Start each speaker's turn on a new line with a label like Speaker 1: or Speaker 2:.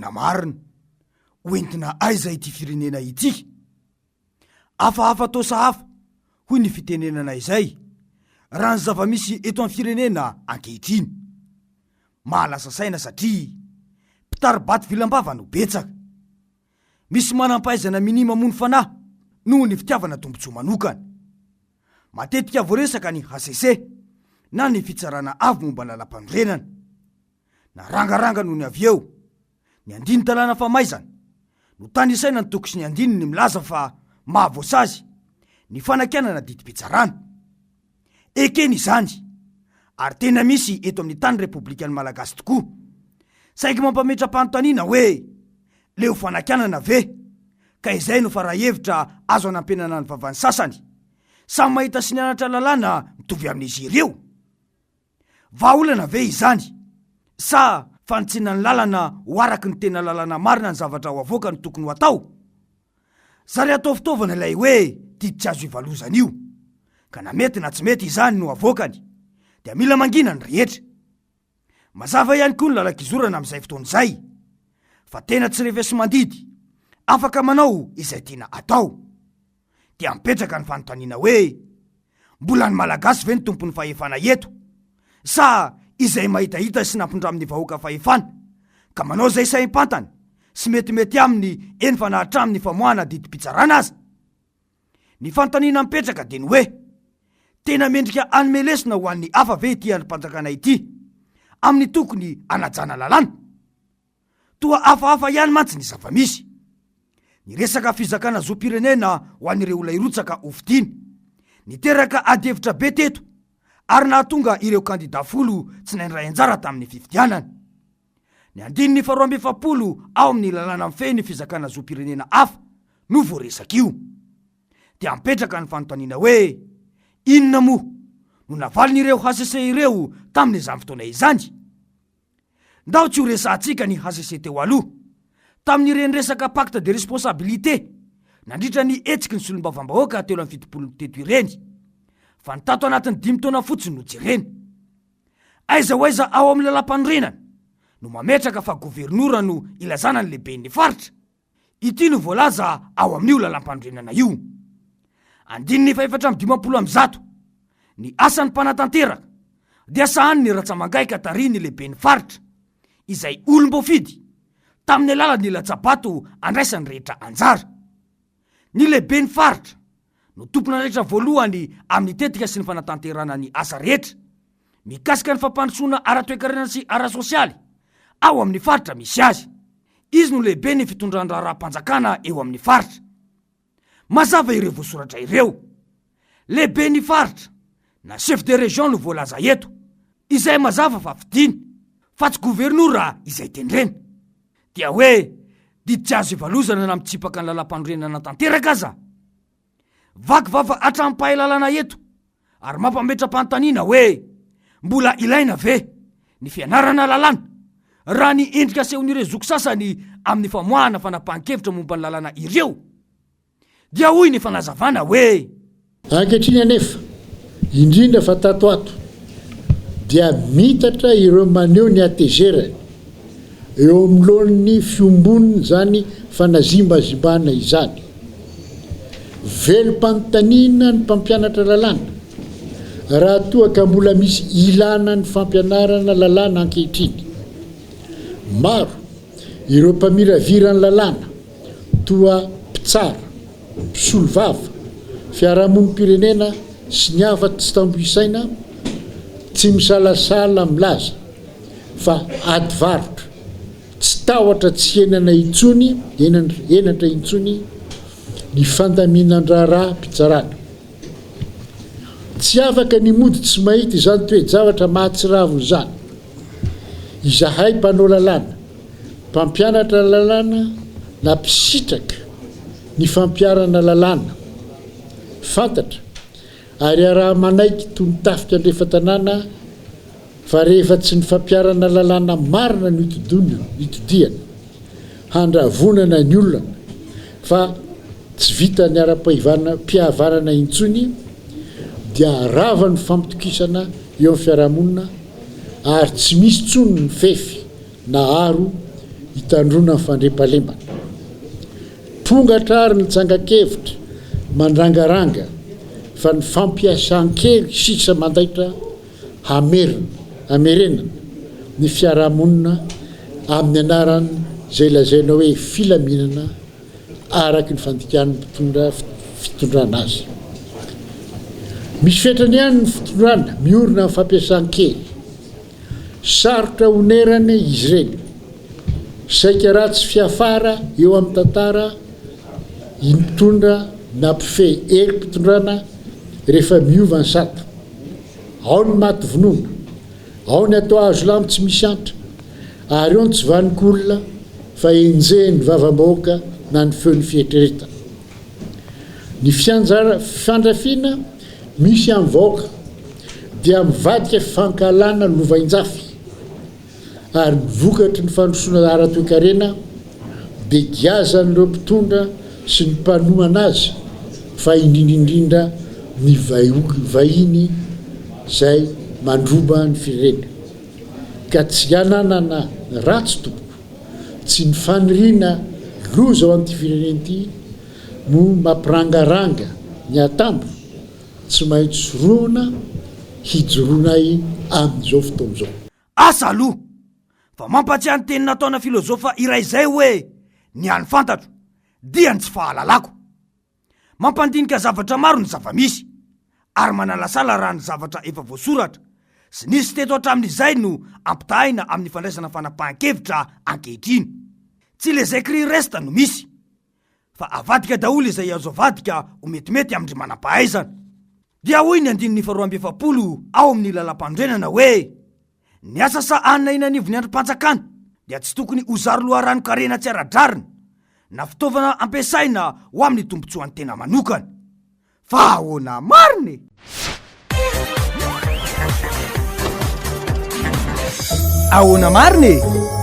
Speaker 1: Ahoana marina? Hoentina aiza ity firenena ity? Hafahafa toa sahafa, hoy ny fitenenana izay, raha ny zava-misy eto amin'ny firenena ankehitriny. Mahalasa saina satria mpitari-bato vilam-bava no betsaka. Misy manam-pahaizana minia mamono fanahy noho ny fitiavana tombontsoa manokana. Matetika voaresaka ny hcc na ny Fitsarana Avo momba ny Lalampanorenana. Narangaranga nony avy eo ny andinin-dalàna famaizana. Notanisaina ny toko sy ny andininy milaza fa mahavoasazy ny fanakianana didim-pitsarana. Ekena izany ary tena misy eto amin'ny tany Repoblikan'ny Malagasy tokoa. Saingy mampametra-panontaniana hoe leo fanakianana ve ka izay no farahevitra azo anampenana ny vavan'ny sasany samy mahita sy nianatra lalàna mitovy amin'izy ireo? Vahaolana ve izany? Sa fanitsiana ny lalana ho araky ny tena lalana marina ny zavatra ho avoaka no tokony ho atao? Zary atao fitaovana ilay hoe didy tsy azo ivalozana io. Ka na mety na tsy mety izany no avoakany, dia mila mangina ny rehetra. Mazava ihany koa ny lalan-kizorana amin'izay fotoana izay, fa tena tsy refesi-mandidy, afaka manao izay tiana atao. Dia mipetraka ny fanontaniana hoe, mbola ny Malagasy ve no tompon'ny fahefana eto? Sa izay mahitahita sy nampindramin'ny vahoaka fahefana, ka manao izay saim-pantany sy metimety aminy eny fa na hatramin'ny famoahana didim-pitsarana aza? Ny fanontaniana mipetraka dia ny hoe, tena mendrika hanome lesona ho an'ny hafa ve ity andrim-panjakana ity amin'ny tokony hanajana lalàna? Toa hafahafa ihany mantsy ny zava-misy. Ny resaka fizakana zom-pirenena ho an'ireo olona hirotsaka hofidiana. Niteraka adihevitra be teto ary nahatonga ireo kandida folo tsy nandray anjara tamin'ny fifidianana. Ny andininy faharoa 42 ao amin'ny lalàna mifehy ny fizakana zom-pirenena hafa no voaresaka io. Dia mipetraka ny fanontaniana hoe inona moa no navalin'ireo hcc ireo tamin'izany fotoana izany? Ndao tsy ho resahantsika ny hcc teo aloha, tamin'ireny resaka pacte de responsabilité nandritra ny hetsiky ny solombavambahoaka 73 teto ireny, fa ny tato anatin'ny dimy taona fotsiny no jerena. Aiza ho aiza ao amin'ny lalàmpanorenana no mametraka fa governora no ilazana ny lehiben'ny faritra? Ity no voalaza ao amin'io lalàmpanorenana io. Andininy faha-154, Ny asan'ny mpanatanteraka dia sahanin'ny ratsa-mangaika tarihin'ny lehiben'ny faritra, izay olom-boafidy, tamin'ny alalan'ny latsa-bato andraisan'ny rehetra anjara. Ny lehiben'ny faritra no tompon'andraikitra voalohany amin'ny tetika sy ny fanatanterahana ny asa rehetra mikasika ny fampandrosoana ara-toekarena sy ara-sosialy ao amin'ny faritra misy azy. Izy no lehiben'ny fitondran-draharaham-panjakana eo amin'ny faritra. Mazava ireo voasoratra ireo. Lehiben'ny faritra na chef de région no voalaza eto, izay mazava fa fidiny, fa tsy governora izay tendrena. Dia hoe didy tsy azo ivalozana na mitsipaka ny lalàmpanorenana tanteraka aza. Vaky vava hatramin'ny mpahay lalàna eto ary mampametra-panontaniana hoe mbola ilaina ve ny fianarana lalàna raha ny endrika asehon'ireo zoky sasany amin'ny famoahana fanapahan-kevitra momba ny lalàna ireo? Dia hoy ny fanazavana hoe.
Speaker 2: Ankehitriny anefa, indrindra fa tato ato, dia miitatra ireo maneho ny hatezerany eo anoloan'ny fiombon'izany fanazimbazimbana izany. Velom-panontaniana ny mpampianatra lalàna raha toa ka mbola misy ilana ny fampianarana lalàna ankehitriny. Maro ireo mpamiravira ny lalàna toa mpitsara, mpisolovava, fiarahamonim-pirenena sy ny hafa tsy tambo isaina tsy misalasala milaza fa ady varotra tsy tahotra tsy henana intsony henatra intsony ny fandaminan-draharaham-pitsarana. Tsy afaka ny mody tsy mahita izany toe-javatra mahatsiravina izany izahay mpanao lalàna, mpampianatra lalàna na mpisitraka ny fampiharana lalàna. Fantatra ary iaraha-manaiky toy ny tafika andrefan-tanàna fa rehefa tsy ny fampiharana lalàna marina no itodihana handravonana ny olana fa tsy vitan'ny ara-pihavanana intsony dia rava ny fampitokisana eo amin'ny fiarahamonina ary tsy misy intsony ny fefy na aro hitandroana ny fandriampahalemana. Pongatra ary ny tsangan-kevitra mandrangaranga fa ny fampiasan-kery sisa mandaitra hamerina, hamerenana ny fiarahamonina amin'ny anaran'izay lazaina hoe filaminana araka ny fandikan'ny mpitondra fitondrana azy. Misy fetrany ihany ny fitondrana miorina amin'ny fampiasan-kery. Sarotra onerana izy ireny. Saika ratsy fiafara eo amin'ny tantara ny mpitondra na mpifehy herim-pitondrana rehefa miova ny sata. Ao ny maty vonoina, ao ny atao hazo lambo tsy misy antra, ary ao ny tsy vanon-kolona fa enjehin'ny vavam-bahoaka na ny feon'ny fieritreretana. Ny fiandrafiana misy amin'ny vahoaka dia mivadika fankahalana lovainjafy ary ny vokatry ny fandrosoana ara-toekarena dia giazan'ireo mpitondra sy ny mpanohana azy fa indrindra indrindra ny vahiny izay mandroba ny firenena ka tsy hananana ratsy tompoko tsy ny faniriana loza ho an'ity firenena ity no mampirangaranga ny atambo tsy maintsy sorohina hijoroanay amin'izao fotoana izao.
Speaker 1: Asa aloha fa mampatsiahy ny teny nataona filozofa iray izay hoe ny hany fantatro dia ny tsy fahalalako. Mampandinika zavatra maro ny zava-misy ary manalasala raha ny zavatra efa voasoratra sy nisy teto hatramin'izay no ampitahaina amin'ny fandraisana fanapahan-kevitra ankehitriny. Tsy les écrits restent no misy fa avadika daholo izay azo avadika ho metimety amin-dry manam-pahaizana. Dia hoy ny andininy faharoa 42 ao amin'ny Lalàmpanorenana hoe, Ny asa sahanina eny anivon'ny andrim-panjakana dia tsy tokony ho zary loharanon-karena tsy ara-drariny na fitaovana ampiasaina ho amin'ny tombontsoan'ny tena manokana. Fa ahoana marina e? Ahoana marina e?